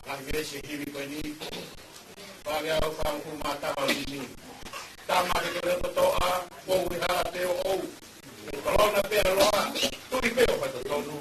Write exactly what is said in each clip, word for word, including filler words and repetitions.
Ngaahi veesi hivi ko eni, fale au fanga kumatama lini. Tama ke ke lepo toa, pou i hala te o ou. Ke kolona pea loa, tuli pea o fai totonu.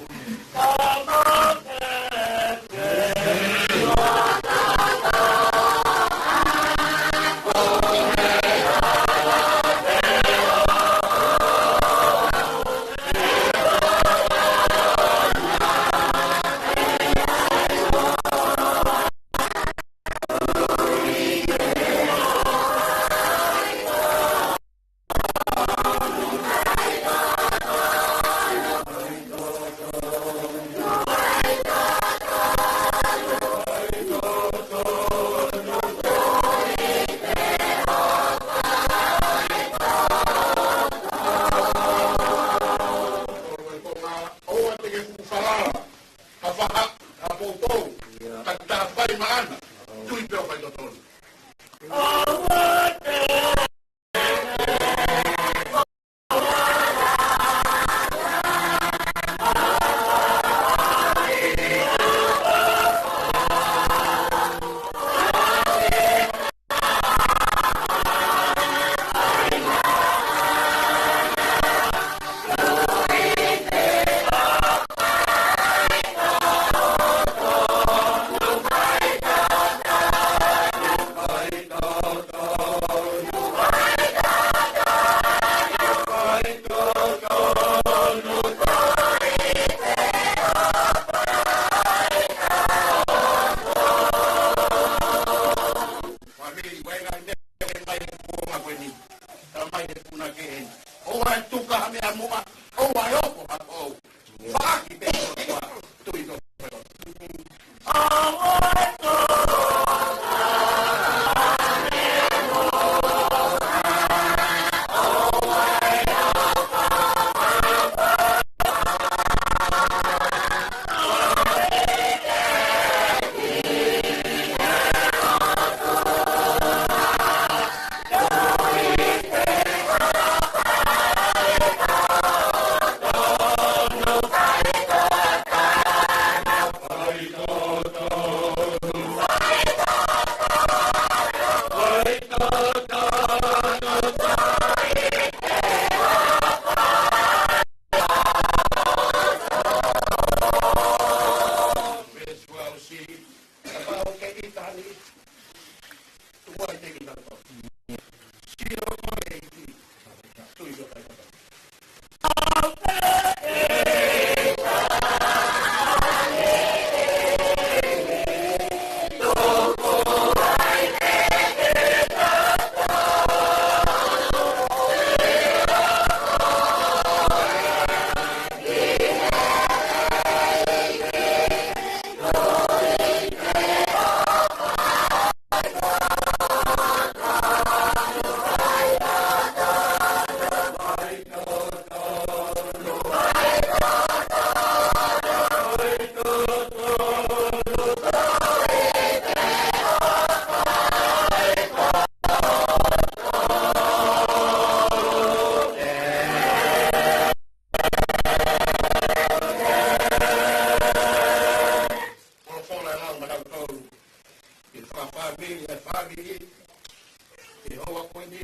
he puna kehe ni. ʻOua ʻe tuku ha meʻa muʻa, ʻoua ʻe oko ha kou. Faki pē ʻOtua, tui tō. Folofola ʻa e lau maʻatautolu. Ke fakafāmili ʻa e fāmili ʻi he houa ko eni,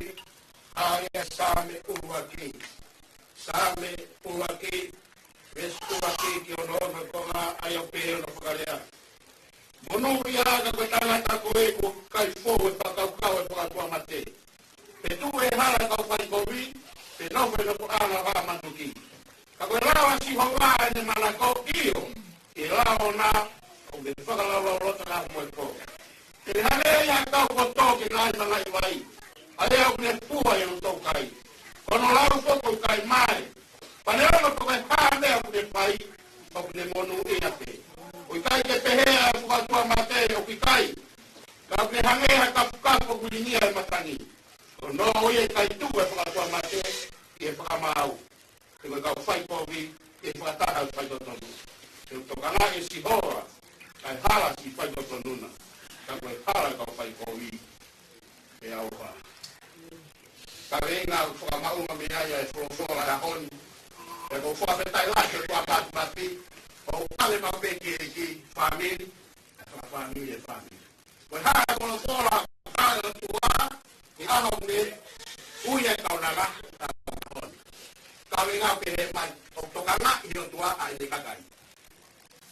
ʻa ia Saame ʻuluaki. Saame ʻuluaki, veesi ʻuluaki ki he ono, ono ko ā, ʻa ia ʻoku pehē hono fakalea. Monūʻia ka ko e tangata ko ē ʻoku ʻikai fou he fakakaukau ʻo e fakatuʻamate. Pe tuʻu he hala ʻo e kau faikovi, pe nofo he nofoʻanga ʻo e haʻa matuki. Ka ko e lao ʻa Sihova ʻene manako, ʻio, ki he lao ʻoʻona, ʻoku ne fakalaulauloto ʻa e moʻui ko. Te ne hangē ia ha kau koto ki he ngaahi mangaʻi vai, ʻa ia ʻoku ne fua ʻi hono toukai. Ko hono lau foki ʻoku ʻikai mae. Pea neongo pe ko e hā e meʻa ʻoku ne fai, ʻoku ne monūʻia pē. ʻOku ʻikai ke pehē ʻa e fakatuʻamate ʻoku ʻikai. Ka ʻoku ne hangē ha kapukapu ʻoku lilingia ʻi he matangi. Ko hono ʻikai tuku ʻa e fakatuʻamate ʻi he fakamaau. Pe ko e kau faikovi ʻi he fakataha ʻo e faitotonu. He ʻoku tokangaʻi ʻe Sihova ʻa e hala siʻi faitotonu na. Ka ko e hala ʻo e kau faikovi ʻe ʻauha. Kaveinga ʻoku fakamaʻunga mei ai ʻa e folofola ʻo e ʻaho ni. Pea ʻoku ou fakafetaʻi lahi ki he ʻOtua Mafimafi, ʻoku ou kole maʻu pē ki he ʻEiki, fāmili, fakafāmili ʻa e fāmili. Ko e hā e folofola ʻa e ʻOtua ʻi he ʻaho ni, ui ʻa e kaunanga, ʻa e ʻaho ni. Kaveinga ʻoku pehē mai, ʻoku tokangaʻi ʻe he ʻOtua ʻa ʻene kakai.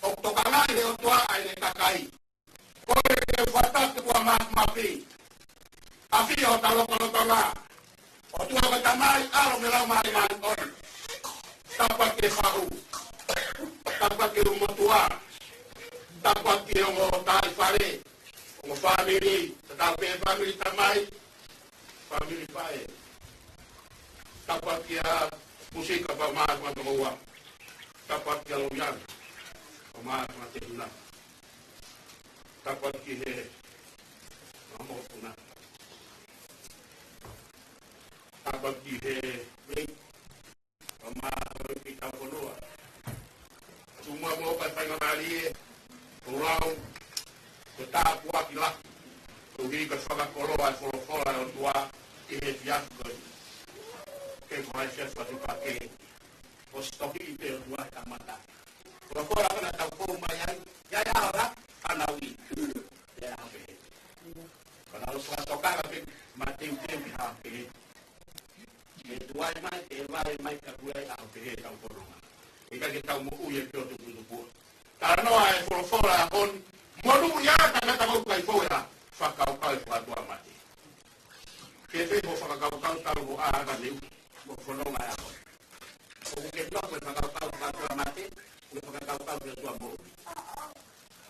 ʻOku tokangaʻi ʻe he ʻOtua ʻa ʻene kakai. Ko e ke fata te kua ma, mafi. ʻAfio ʻi hota lotolotonga. ʻOtua ko e Tamai, ʻAlo mo e Laumālie Māʻoniʻoni. Tapu atu ki he faʻu. Tapu atu ki he ʻulumotuʻa. Tapu atu ki he ongo taaʻi fale. Ongo fāmili. Tatau pē fāmili tamai. Fāmili faʻē. Tapu atu kia Musika pea mo e tokoua. Tapu atu kia Loiana pea mo e tehina. Tapu atu ki he mokopuna. Tapu atu ki he vei pea mo e taufonua. Tuku muʻa muʻa ʻa e faingamālie, ʻo lau, ko e tāpuaki lahi, koeʻuhi ko e fakakoloa ʻa e folofola ʻa e ʻOtua ʻi he efiafi ko eni. Ke ko hai fiatu atu pake, ʻosi toki ʻi he ʻOtua he kamata. Folofola ko ena naʻa tau fou mai ai, ʻi he ʻaho ʻa, ʻa Nāvali. ʻI he ʻaho pehē. Ko ena ʻosi fakatokanga pē, mateuteu ki he ʻaho pehē. Ke tuai mai, ke vai mai, ka kuo ʻi ai ʻaho pehē ʻetau fononga. ʻIkai ke tau moʻui ʻi he poto tuputupu. Talanoa e folofola ʻo e ʻaho ni, monūʻia ʻa e tangata ʻoku ʻikai fou he fakakaukau ʻo e fakatuʻamate. Fēfē hoʻo fakakaukau talu hoʻo ʻā ʻaneneu, mo e fononga ʻo e ʻaho ni? ʻOku ke nofo he fakakaukau ʻo e fakatuʻamate, mo e fakakaukau ki he ʻOtua moʻui?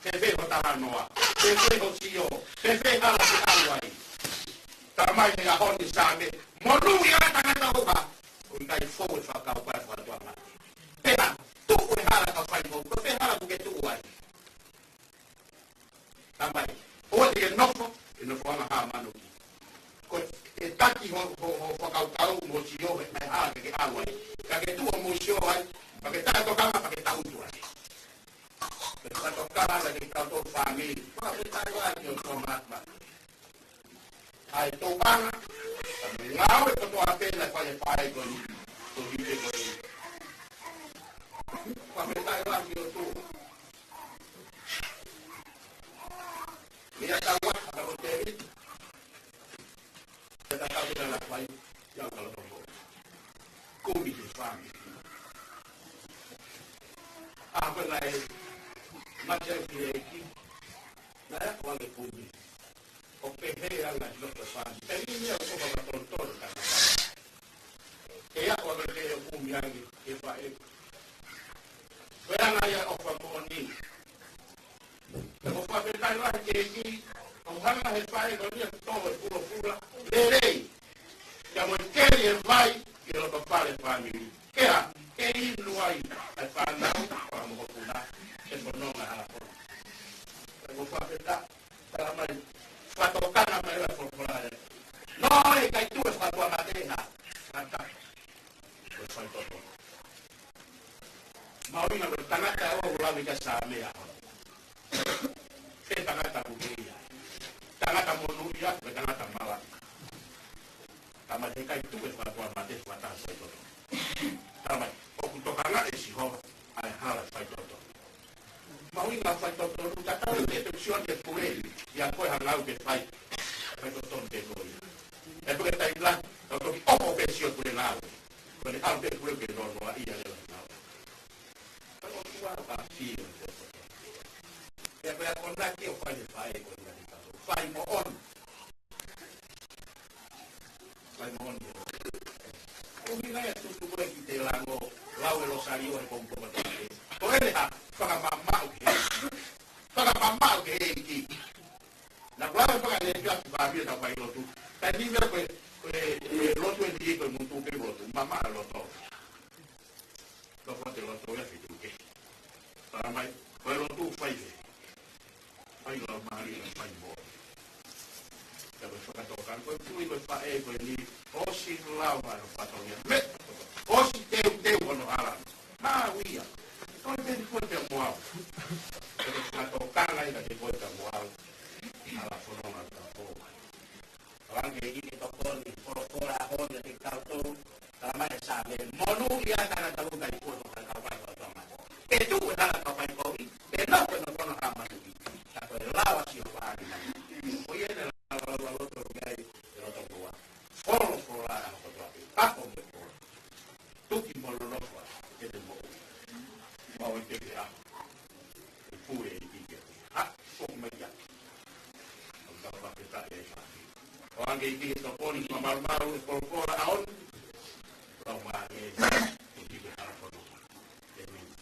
Fēfē hoʻo talanoa? Fēfē hoʻo sio? Fēfē hala ke ʻalu ai? Talamai ʻe he ʻaho ni Saame, monūʻia ʻa e tangata ʻoku ʻikai fou e fakakaukau ʻa e fakatuʻa mate. Pea tuʻu e hala ka fai mo, ko e fē hala ʻoku ke tuʻu ai? Tamai, ʻoua te ke nofo, ke nofo anga hā manu ki. Ko e taki ho, ho, ho fakakaukau mo sio he ʻai hala ke ke ʻalu ai. Ka ke tuʻu mo sio ai, pea ke taʻetokanga, pea ke tautu ai. Ke fakatokanga ke tautu fāmili. Fakafetaʻi lahi ki he ʻOtua Māfimafi. ʻA e tokanga, ngāue kotoa pē naʻe fai ʻe he faʻē ko eni, ko Lipe ko eni. Fakafetaʻi lahi ki he ʻOtua. Meʻa tau ʻa, ʻa ko Tēvita. Meʻa tau ʻa naʻe fai, ia ka lo ko. Kumi ki he fāmili. ʻA ko ē naʻe mate ai e kiʻi ʻeiki, naʻe ʻoange kumi. ʻO pehē ʻa e ngaahi loto fāmili. Pea ʻi he meʻa ʻoku fakatonutonu ka ke aʻu ʻa e kumi ange ki he faʻē. Ko e anga ia ʻofa moʻoni. Pea ʻoku fakafetaʻi lahi ki he ʻEiki, ʻoku hanga ʻe he faʻē ko eni ʻo tō e fulofula lelei, pea mo e keli e vai ki loto fale fāmili. Ke hā, ke inu ai ʻa e fānau, pea mo e mokopuna, he fononga hala fononga. Pea ʻoku fakafetaʻi, tala mai, fakatokanga mai ʻa e folofola ē. Naʻe ʻikai tuʻu e fakatuʻa mate ha, ha ta, ko e faitotoʻa. Mahuʻinga ko e tangata ʻoku lave ki ai Saame ʻaho ni. Ko e tangata ʻoku kei ai. Tangata monūʻia, ko e tangata malanga. Tala mai ʻikai tuʻu e fakatuʻa mate ha ta faitotoʻa. Tala mai, ʻoku tokangaʻi ʻe Sihova ʻa e hala faitotoʻa. Mahuʻinga faitotoʻa, ka tau te te sio ʻa e pule, ʻa ia ko e hangē ʻoku ke fai. Faitotoʻa te ko ia. ʻE pule tai la, tau toki ʻoho pē sio pule ngāue. Ko ʻene ʻalu pē pule ke nonoa ia leva ngāue. Ka ʻoku ʻalu ka fio. ʻE pea ko ena ke ʻoku fai ʻe he faʻē ko ena ni ka fai moʻoni. Fai moʻoni. ʻUhinga ia tutu ko ē ki te lango, lau e Losālio he pongipongi ko ē. Ko ʻene hā, fakamamaʻu ki he, fakamamaʻu ki he ʻEiki. Naʻa ku lau e fakalea ki he fāmili ʻo tau fai lotu. Taimi meʻa ko ē, ko e, e lotu eni ko e mutu pē lotu, mamaʻo loto. Ka fua te loto ia fitu ke. Tala mai, ko e lotu fai ke. Fai lau mali, fai mo. Ka ko e fakatokanga, ko e tui, ko e faʻē, ko eni, ʻosi lau mai ʻo fatongia. Meʻa, ʻosi teuteu hono hala. Mā uia. Ko e teni ko e pea mo au. Ka ko e fakatokanga ia ke ko e pea mo au. Hala fononga ka fō. Hangē ʻEiki ke tokoni, folofola ʻaho ni ke tau tō, tala mai ʻe Saame, monūʻia ʻa e tangata ʻoku ʻikai fua ʻo ka kau kai ko tama. Ke tuʻu e hala ka fai kovi, ke nofo ʻi hono hā manu ki. Ka ko e lao ʻa Sihova ʻa e nai. Ko ia ʻene lava lava loto ki ai, ʻe loto koa. Folofola ʻa e kotoa pē, pako mo e koa. Tuki mo nonofo, ke te moʻui. Mau ʻi he ʻaho. ʻE pule ʻEiki ke. ʻA, foki mai ia. ʻO ka fakafetaʻi ai fāmili. ʻOange ʻEiki ke tokoni, mamalu malu e folofola ʻaho ni. Lau mai e, ʻEiki ke hala fononga. ʻĒmeni.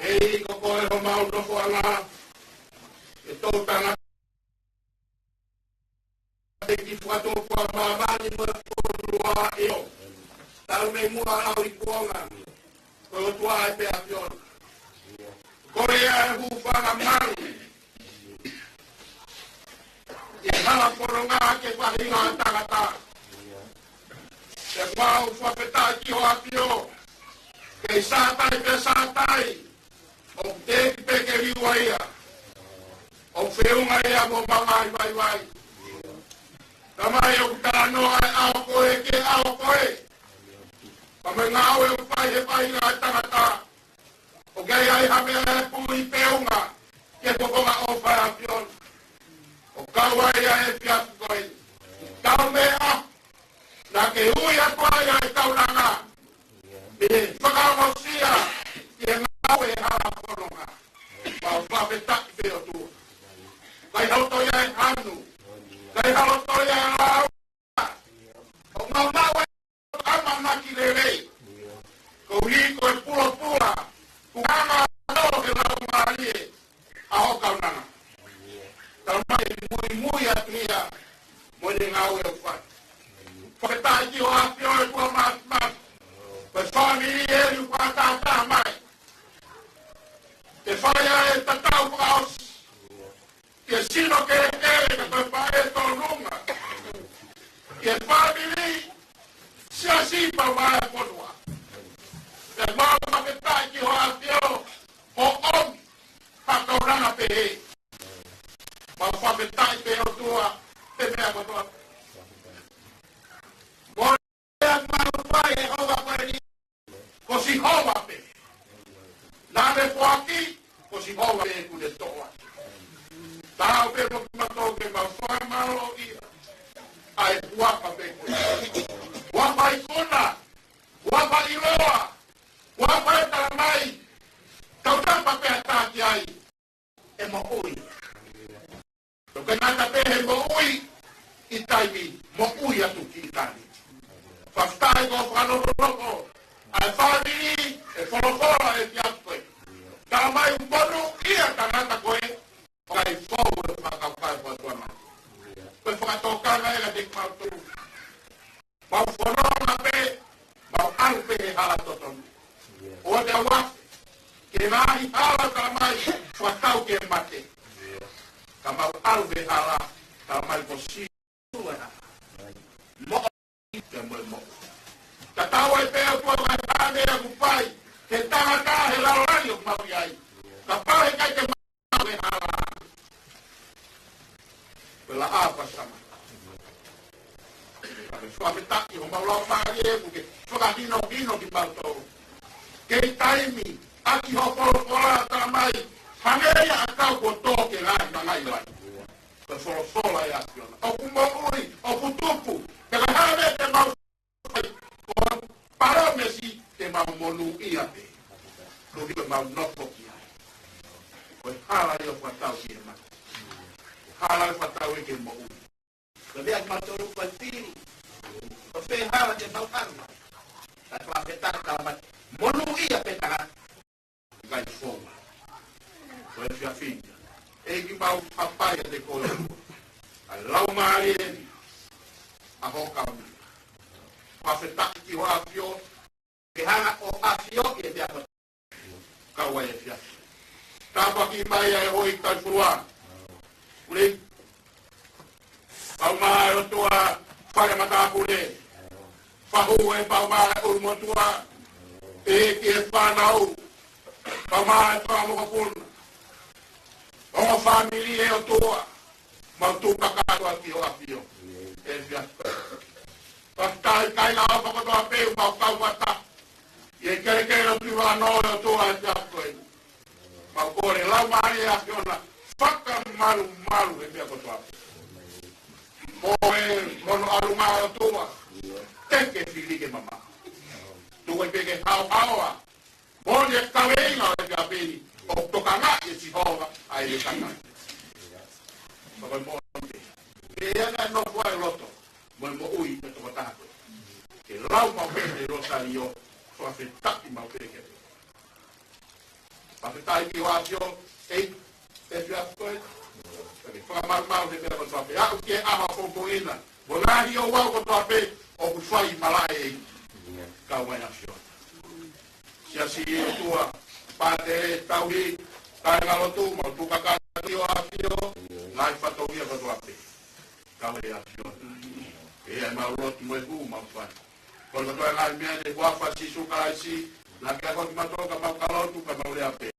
ʻEiki, ko koe homau nofoʻanga, ʻe tau tangata ʻi he fakatupu ʻa māmani mo e fonua ʻo e ʻOtua. Tau mei muʻa lau ʻi kuonga, ko e ʻOtua ʻa e ʻAfiona. Ko ia ʻe hūfanga malu ʻi he hala fononga ke faʻahinga ʻa e tangata. Pea mau fakafetaʻi ki ho ʻAfio, kei Sātai pē Sātai, ʻoku teʻeki pē ke liua ia, ʻoku feʻunga ia mo homau ngaahi vaivai. Tamai, ʻoku talanoa ʻa e ʻao ko ē ki he ʻao ko ē, pea mo e ngāue ʻoku fai he faʻahinga ʻa e tangata. ʻOku ʻi ai ha meʻa ʻe puli pe unga ki he kokonga ʻofa ʻa e ʻAfiona. ʻOku kau ai ʻa e efiafi ko ē. Tau meʻa, naʻa ke ui atu ai ʻa e kaunanga, mei he fakaongosia ki he ngāue hala fononga. Mau fakafetaʻi pē ʻOtua. ʻIkai ha loto ia ʻe hanu. ʻIkai ha loto ia ʻe lau. ʻOku mau maʻu ʻa e ʻamanaki lelei, koeʻuhi ko e pulopula kuo hanga ʻo he Laumālie ʻa ho kaunanga. Tamai, ʻe muimui atu ia mo ʻene ngāue ʻoku fai. Fakafetaʻi ki ho ʻAfio ʻe ʻOtua Māfimafi, ko e fāmili ʻeni ʻoku fakatātā mai, ke fai ʻa e tatau fakaʻosi ki he sino kelekele ka ko e faʻē tōnunga, ki he fāmili siasi pea mo e fonua. Pea mau fakafetaʻi ki ho ʻAfio hoʻo ʻomi ha kaunanga pehē. Mau fakafetaʻi pē ʻOtua he meʻa kotoa. Mo e meʻa mau fai he houa ko eni, ko Sihova pē. Naʻa ne foaki, ko Sihova pē ʻoku ne toʻo atu. Tau pē mo kimautolu ke mau fakamālōʻia ʻa e huafa pē ko ē. Huafa ikuna, huafa ʻiloa, huafa ʻe talamai, tautapa pē ʻa e taki ai ʻe moʻui. Toki ngata pē he moʻui ʻi taimi, moʻui atu ki ʻitāniti. Fakafetaʻi ko e fakalotoloto ʻa e fāmili ʻe folofola ʻe efiafi ko ē. Talamai ʻoku monūʻia ʻa e tangata ko ē ʻoku ʻikai fou he fakakaukau ʻa e ʻOtua mai. Ko e fakatokanga ē kiate kimautolu. Mau fononga pē, mau ʻalu pē he hala totonu. ʻOua te tau afe ki he ngaahi hala talamai fakatau ki he mate. Ka mau ʻalu he hala talamai ko Sīsū ʻa e hala, moʻui pea mo e moʻui. Tatau ai pē ʻOtua ʻa e hā e meʻa ʻoku fai ki he tangata he lalolagi ʻoku mau ʻi ai, kapau he ʻikai te mau ʻalu he hala, ko e laʻā pē ʻa Samatá. Ka mau fakafetaʻi homau Laumālie ʻoku ke fakahinohino kimautolu. Kei taimi ʻaki hoʻo folofola talamai, hangē ia ʻa e kau kuo tō ki he ngaahi mangaʻi vai. Ko e folofola ʻa e ʻAfiona ʻoku moʻui, ʻoku tupu. Pea ko e hā e meʻa te mau fai? Ko e palōmesi te mau monūʻia pē. Koeʻuhi ko ʻemau nofo ki ai. Ko e hala ia ʻoku fakatau ki he mate. Ko e hala ʻoku fakatau ki he moʻui. Ko e meʻa kimautolu ko e fili, ko fē hala te mau ʻalu ai. Ka fakafetaʻi talamai, monūʻia pē tangata ʻikai fou. Ko e efiafi ni, ʻEiki, mau hapai ʻiate koe ʻa e Laumālie ʻeni ʻa ho kaunanga. Fakafetaʻi ki ho ʻAfio, ke hanga ʻo ʻafioʻi e meʻa kotoa. Kau ai e efiafi. Tāpuakiʻi mai ʻa e houʻeiki taʻu ʻe fā. Ulei. Pau mai ʻOtua, fale matāpule. Fahu ē, pau mai ʻulumotuʻa. ʻEiki, e fānau. Pau mai fanga mokopuna. Ongo fāmili ē ʻOtua. Mau tuku kakato atu ki ho ʻAfio he efiafi. Fakafetaʻi, kāinga ʻofa kotoa pē ʻoku mau kau fakataha ʻi he kelekele ʻo Tuvalu ʻe ʻOtua he efiafi ko eni. Mau kole Laumālie ʻa e ʻAfiona, fakamalumalu he meʻa kotoa pē. Mo e hono ʻalunga ʻOtua, teʻeki ke fili ke mamaʻo. Tuku ai pē ke haohaoa. Moʻoni e kaveinga ʻo e efiafi ni, ʻoku tokangaʻi ʻe Sihova ʻa e kakai. Pea ko e moʻoni pē, ʻe ʻi ai ʻa e nofo ʻa e loto mo e moʻui ʻa e tokotaha ko ē. Ke lau maʻu pē ʻe Losalio, fakafetaʻi maʻu pē kiate koe. Fakafetaʻi ki hoʻo ʻAfio, ʻEiki, ʻEiki ʻAfio ko ē. Ke fakamalumalu he meʻa kotoa pē. Aʻu ki he ʻaho pongipongi na. Mo e ngaahi ouau kotoa pē ʻoku fai malaʻe ʻEiki. Kau mai ʻAfio. Siasi ʻOtua, pātele, tauhi, kāingalotu, mau tuku ʻa e ʻAfio, ngaahi fatongia kotoa pē. Kau mai ʻAfio. ʻE ʻi ai ʻemau lotu mo e hū mau fai. Ko e kotoa e ngaahi meʻa ni ʻi he huafa ʻo Sīsū Kalaisi, naʻa ke ako kimautolu ka mau ka lotu ka mau lea pē.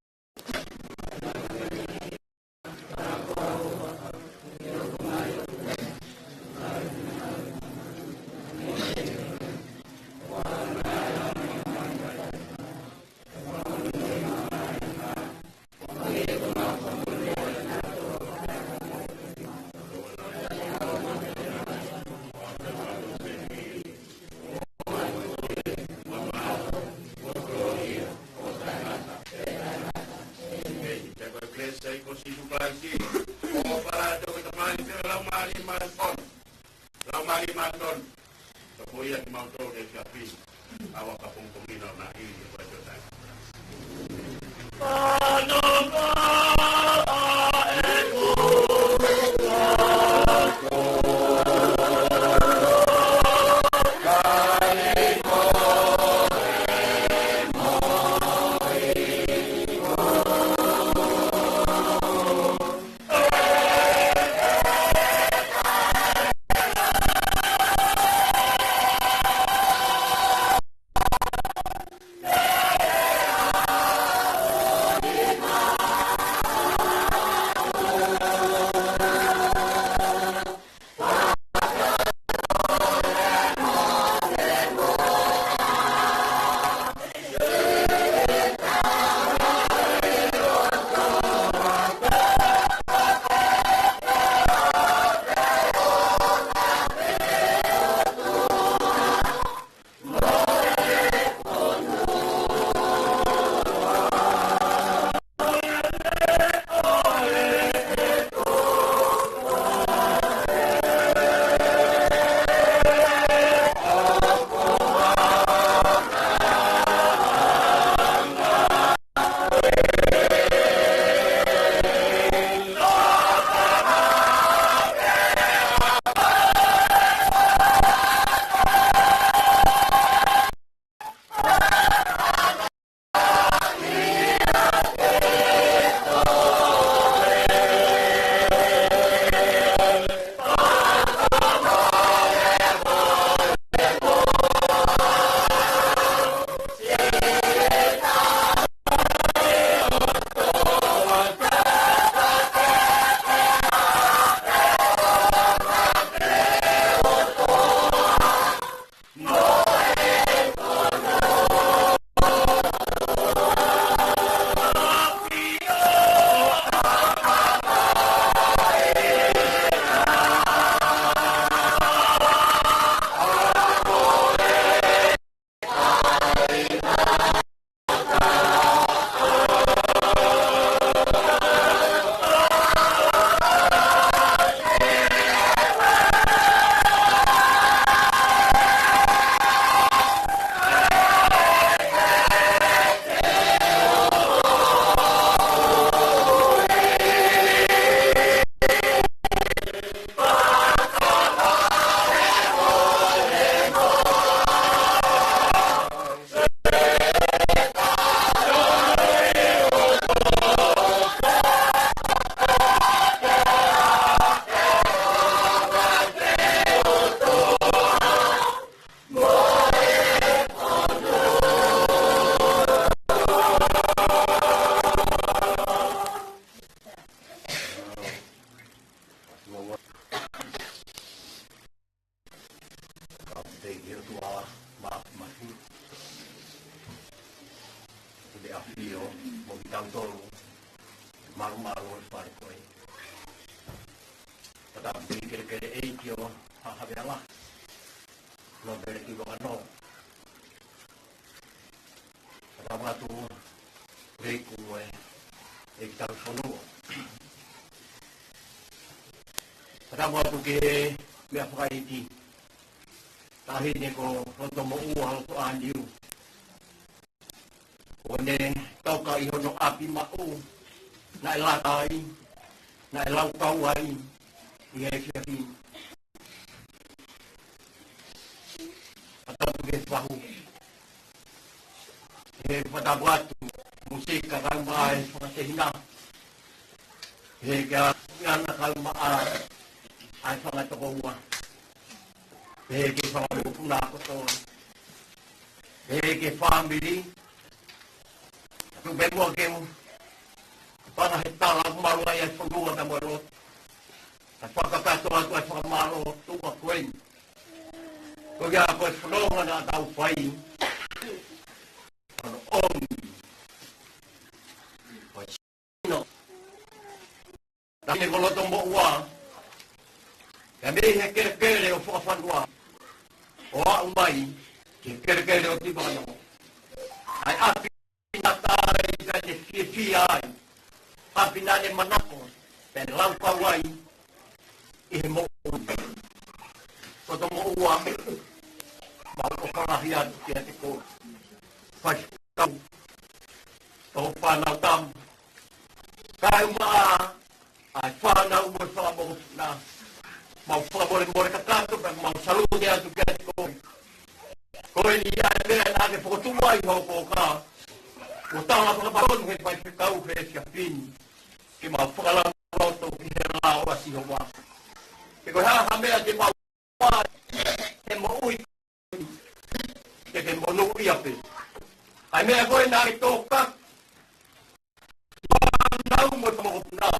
Pea ko e kelesi ʻa e ʻEiki ko Sīsū Kalaisi, ʻofa ʻa e ʻOtua ko e Tamai, feohi ʻa e Laumālie Māʻoniʻoni. Laumālie Māʻoniʻoni. Ka ko ia kimautolu ke fiefia. ʻAua ka pongipongi na ʻo na i e vai o tai. Ka te ke ʻOtua Māfimafi, ʻoku te ʻafio mo kitautolu, malumalu ʻo e fale ko ē. Ka te ʻafio kelekele ʻEiki ʻo Haʻa Havea, Nōpele ki Vakanō. Ka tau atu, Leiku ē, ʻEiki Tanufonua. Ka tau atu ki he meʻa fakaiti, Taʻahine ko Lotomoʻua Lotoʻāniu. ʻo ne toka ʻi hono ʻapi maʻu, naʻe lata ai, naʻe laukau ai ʻi he efiafi ni. Fakatapu ki he fahu. He fakatapu atu, mūsika kae ʻumaʻā e fakatehina. He kia Iana kae ʻumaʻā ʻa e fanga tokoua. He ki he fanga mokopuna kotoa. He ki he fāmili. Tuku pē muʻa ke u hanga he tala ʻoku malu ai ʻa e fonua pea mo e lotu. Kae fakakakato atu ʻa e fakamālō tuʻa ko eni. Ko ia ko e fononga naʻa tau fai. Hono ʻomi. Ko e sino. Taʻahine ko Lotomoʻua. Pea mei he kelekele ʻo Fakafanua. ʻO aʻu mai ki he kelekele ʻo Tivanongo. ʻA e ʻapi naʻa ne fiefia ai, ʻapi naʻa ne manako, pea ne laukau ai ʻi he moʻui. Lotomoʻua, mau ʻofa lahi atu kiate koe. Faifekau, tō fānau tama. Kae ʻumaʻā ʻa e fānau mo e fanga mokopuna. Mau fakamolemole kakato, pea mau salute atu kiate koe. Ko eni ʻa e meʻa naʻa ke fokotuʻu ai hoʻo kōkā. Kuo tala fakapatonu he faifekau he efiafi ni. Ke mau fakalaulauloto ki he lao ʻa Sihova. He ko e hā ha meʻa te mau fai he moʻui ke ke monūʻia pē. ʻA e meʻa ko ē naʻa ke tō ka fānau mo e fanga mokopuna.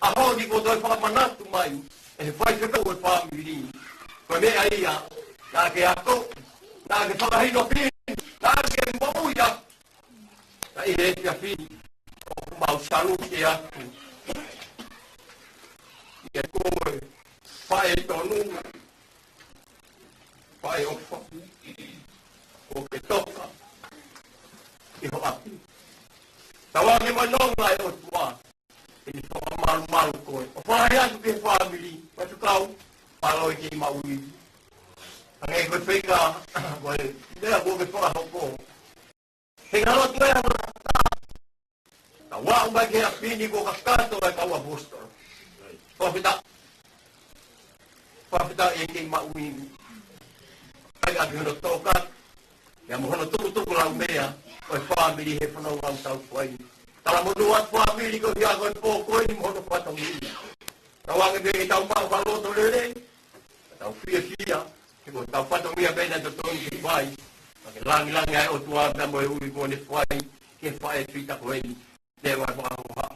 ʻAho ni kuo toe fakamanatu mai ʻe he faifekau ʻo e fāmili. Ko e meʻa ia, naʻa ke ako, naʻa ke fakahinohino, naʻa ke moʻui atu. Ka ʻi he efiafi ni, ʻoku mau salute atu. ʻIa koe, faʻē tonu, faʻē ʻofa, ʻoku ke toka ʻi ho ʻapi. Tauange mo e nonga ʻa e ʻOtua, ʻi he fakamalumalu koe. ʻOfa lahi atu ki he fāmili, faifekau, mālō e kei maʻu ivi. Hangē ko e fika, ko e meʻa kuo ke fakahoko. He ngalo tu e hanga. Tau aʻu mai ki he ʻapi ni kuo kakato ʻa e kau ʻaposetolo. Fakafetaʻi. Fakafetaʻi e kei maʻu ivi. ʻAi ʻaki hono tō ka, ia mo hono tukutuku lau meʻa, ʻo e fāmili he fononga ʻoku tau fai. Talamonū atu fāmili ko ia ko e pō ko eni mo hono fatongia. Tauange pē ke tau maʻu ha loto lelei, tau fiefia, he ko ʻetau fatongia pē naʻe totonu ke fai. Pea ke langilangiʻia ʻa e ʻOtua pea mo e ui kuo ne fai ki he faʻē fita ko eni. Te u ʻai fakahoha.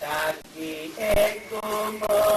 Taki ʻeku mo